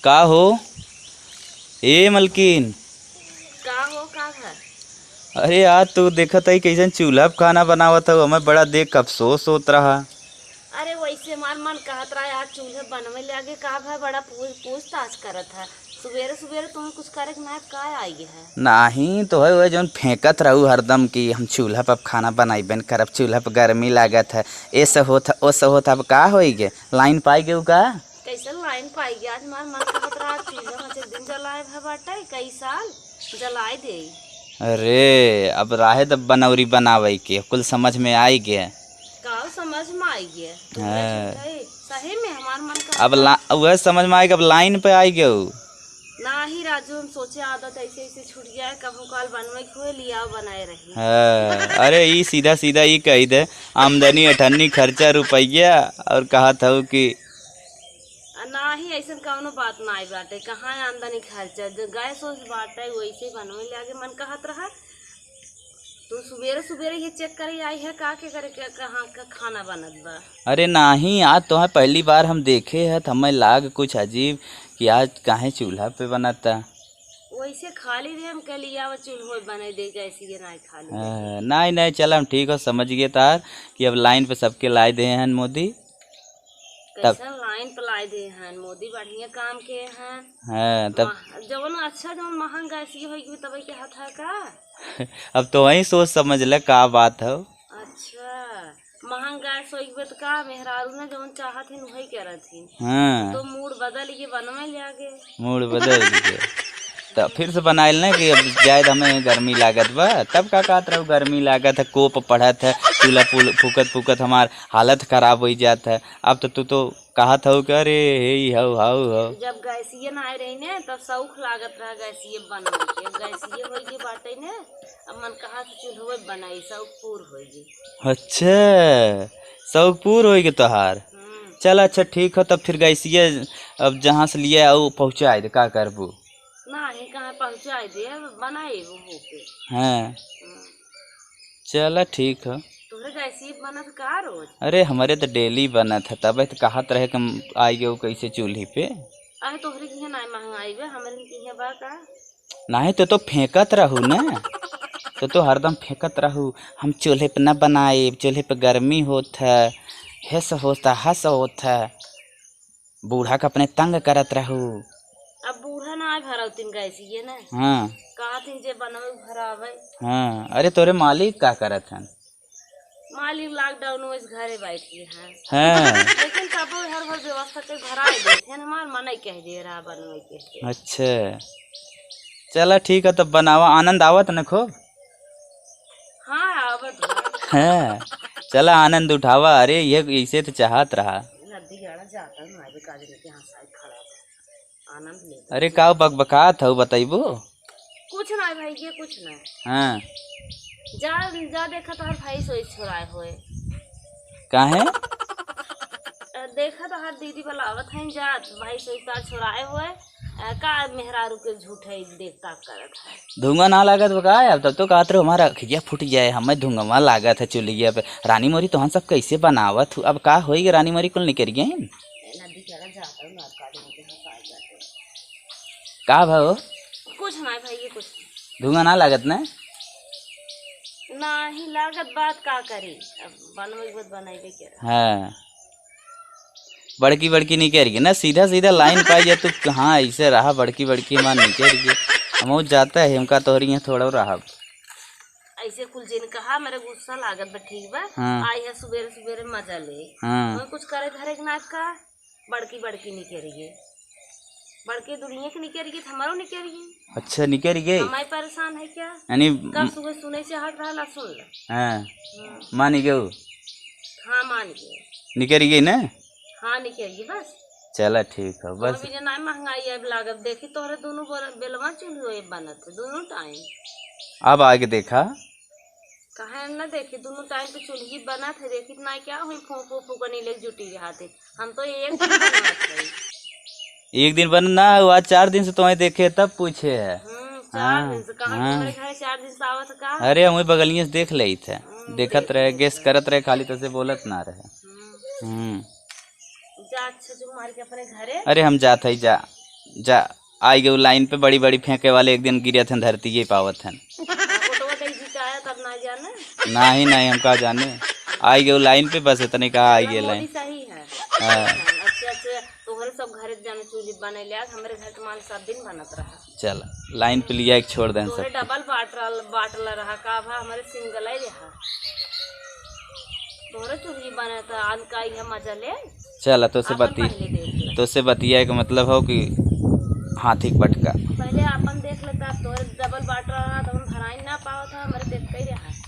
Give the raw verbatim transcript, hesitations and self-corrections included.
का हो ए मलकिन? का हो, का घर? अरे यार, तू देखत हई कैसन चूल्हा पे खाना बनावत हऊ, हमें बड़ा देख के अफसोस होत रहा। अरे वैसे हमार मन कहत रहा यार, चूल्हे बनवे लागे। का भाई, बड़ा पूछ पूछताछ करत है। सुबेरे सुबेरे तुम्हें कुछ करे के नाय, का आई है? नाही तो है, वह जौन फेंकत रहू हरदम कि हम चूल्हा पर खाना बनाइबे न करब, चूल्हा पर गर्मी लागत है, ऐसे होत है, ओसे होत है। अब का होई गे, लाइन पाई गेऊ का? कैसे लाइन पाई गे? आज हमार मन कहत रहा चूल्हा में से दिन जलाए भा बाटे कई साल, जलाए दे। अरे, अब राहे द बनौरी बनावे के, कुल समझ में आई गे। का समझ में आई गे? हाँ। सही में हमार मन का अब ला-, वह समझ में आई कि अब लाइन पे आई गेऊ। नाही राजू, हम सोचे आदत ऐसे ऐसे छूट जाए, कभू काल बनवे के होए, लियाओ बनाए रही। हाँ, अरे ई सीधा सीधा ई कही दे, आमदनी अठन्नी खर्चा रुपया, और कहत हऊ कि आ, नाही, ऐसन कौनो बात नाही बाटे। कहाँ आमदनी खर्चा? जो गैस वैस बाटे, वैसे बनवे लागे मन कहत रहा। तू सुबेरे सुबेरे ये चेक करे आई है, का के करे, के, कहाँ का खाना बनत बा? अरे नाही, आज तोहे पहली बार हम देखे है, त हमें लाग कुछ अजीब कि आज काहे चूल्हा पे बनता। वैसे खाली रहे, हम कहली, "आवा चूल्हो बने दे, गैस ये नाही खाली रहे।" हाँ, नाही, नाही, चल हम ठीक हो, समझ गए तार कि अब लाइन पे सबके लाए दे हैं मोदी। तब कैसन लाइन पे लाए दे हैं मोदी, बढ़िया काम के हैं। हाँ, तब मह-, जवन अच्छा, जवन महंग गैस ये होई, तब के हाथ है का? अब तो वही सोच समझ ले का बात हो। अच्छा, महंग गैस होई के तो का, मेहरारू ने जवन चाहत हिन, वही करत हिन। हाँ। तो मूड बदल के बनवे लागे। मूड बदल के। तो फिर से बनाइल ना कि अब जाए, हमें गर्मी लागत बा, तब का कहत रहू, गर्मी लागत है, कोप पड़त है, चूल्हा पुल-, फूकत फूकत हमार हालत खराब हो जात है। अब तो तू तो कहत हऊ कि अरे हे ई हऊ, हऊ, हऊ। जब गैसिए ना आए रही ने, तब शौक लागत रहा गैसिए बनवे के। अब गैसिए होई गई बाटे ने, अब मन कहा से चूल्हे बनाई, शौक पूर होई गई। अच्छा, शौक पूर होई गई तोहार। हम्म। चल अच्छा ठीक हो, तब फिर गैसिए अब जहाँ से लिए आऊ पहुँचाए दे, का करबू? नाही, कहाँ पहुँचाए दे, अब बनाए वो होके। हाँ। हम्म। चला ठीक ह। तोहरे गैसी बनत का रोज? अरे हमरे त डेली बनत ह, तबे त कहत रहे कि हम आई गयो कैसे चूल्ही पे। अरे तोहरे किहे नाय महंगाई बे, हमरे किहे बा का? नाही तो, तो फेंकत रहू न, तो, तो हरदम फेंकत रहू, हम चूल्हे पे न बनाए, चूल्हे पे गर्मी होत है, हेस होत है, हस होत है। बूढ़ा के अपने तंग करत रहू। अब बूढ़ा ना आए भरौतिन गैसिए ना। हाँ। कहतिन जे बनवे भरावे। हाँ, अरे तोरे मालिक का करत हन? मालिक lockdown में इस घरे बैठ गए हैं। हाँ। लेकिन तब हर भर व्यवस्था के भराए देते हैं, हमार मन ही कह दे रहा बनवे के। अच्छा, चला ठीक है, तब बनावा, आनंद आवत न खूब? हाँ, आवत बा। हाँ, चला आनंद उठावा। अरे, ये इसे तो चाहत रहा। नदी गाड़ा जाता हूँ, आगे काजल के यहाँ साइड खड़ा बा। आनंद लेता अरे, हूँ। का बकबकात हऊ, बतैबू? कुछ ना भाई, ये कुछ ना। हाँ। जा, जा देखा तोहर भाई सोई छोड़ाए होए। काहे? अ, देखा तोहर दीदी बुलावत हैं, जा भाई सोई तार छोड़ाए होए। अ, का मेहरारू के झूठे देख ताक करत है। धुआं ना लागत बा का? अब तब तो कहत रहो हमारा अखिया फूट जाए, हमें धुआं लागत है चुलिया पे। रानी मोरी तोहन सब कैसे बनावत हू? अब का होई गे रानी मोरी कुल निकल गए? ए, नदी के लगा जाता हूँ, ना काट देते हैं, साथ जाते हैं। का भाव? कुछ ना भाई, ये कुछ नहीं। धुआं ना लागत ना? नाही लागत, बात का करी, अब बनवे के बाद बनाइबे के रहा। हाँ। बड़की बड़की निकल गई ना, सीधा सीधा लाइन पाई जा तू। हाँ, ऐसे रहा, बड़की बड़की मान निकल गई। हम जाता है, हमका तोहरी यहाँ थोड़ा रहा। ऐसे कुल जिन कहा, मेरे गुस्सा लागत बा, ठीक बा? हाँ। आई है सुबेरे सुबेरे मजा ले। हाँ। हमें कुछ करे धरे के नाथ का, बड़की बड़की निकल गई। बड़की दुनिया के निकल गई, हमारो निकल गई। अच्छा, निकल गई। हमारे परेशान है क्या? यानी कब सुबह सुने चाहत रहा, ला सुन ले। हाँ। हम्म। मान गयो? हाँ, मान गयो। निकल गई ना? हाँ, निकल गई बस। चला ठीक है, बस। अभी जे ना महंगाई अब लागत, देखी तोहरे दोनों बोल-, बेलवा चूल्हो ये बनत है, दोनों टाइम। अब आगे देखा। काहे न देखी, दोनों टाइम पे चूल्ही बनत है, देखी ना क्या हुई, फूंक फूंक फूंकनी लेके जुटी रहते। हम तो एक दिन बनत है। एक दिन बन ना हो, आज चार दिन से तुम्हें देखे तब पूछे है। हम्म, चार हाँ, दिन से, कहाँ हाँ। तुम्हारे घर चार दिन से आवत का? अरे, हम वही बगलिए से देख लेई थे, हम्म, देखत देख रहे, लेते। गेस करत रहे, खाली तसे बोलत ना रहे। हम्म। हम्म। जा, अच्छा, जो मार के अपने घरे। अरे, हम जात है, जा, जा, आई गयो लाइन पे, बड़ी बड़ी फेंके वाले एक दिन गिरे थन, धरती ये पावत हन। फोटो दे जी का आया तब ना जाने। नहीं, नहीं, हम का जाने। आई गयो लाइन पे, बस इतने कहा आई गया मोदी लाइन। सही है। हाँ। अच्छे, अच्छे, तोहरे सब घरे जाने चूल्ही बने ले, आज हमरे घर के मान सब दिन बनत रहा। चल, लाइन पे लिया एक छोड़ दें तोहरे सब। डबल बाटल, बाटल रहा का भा, हमरे सिंगल ही रहा। तोहरे चूल्ही बने त आज का यह मजा ले। चल, तो से आपन बती-, पहले देख ले। तो से बतिया के मतलब हो कि हाथी के पटका। पहले आपन देख लेता, तोहरे डबल बाटल रहा तो हम भराई ना पावत है, हमरे देख के ही रहा।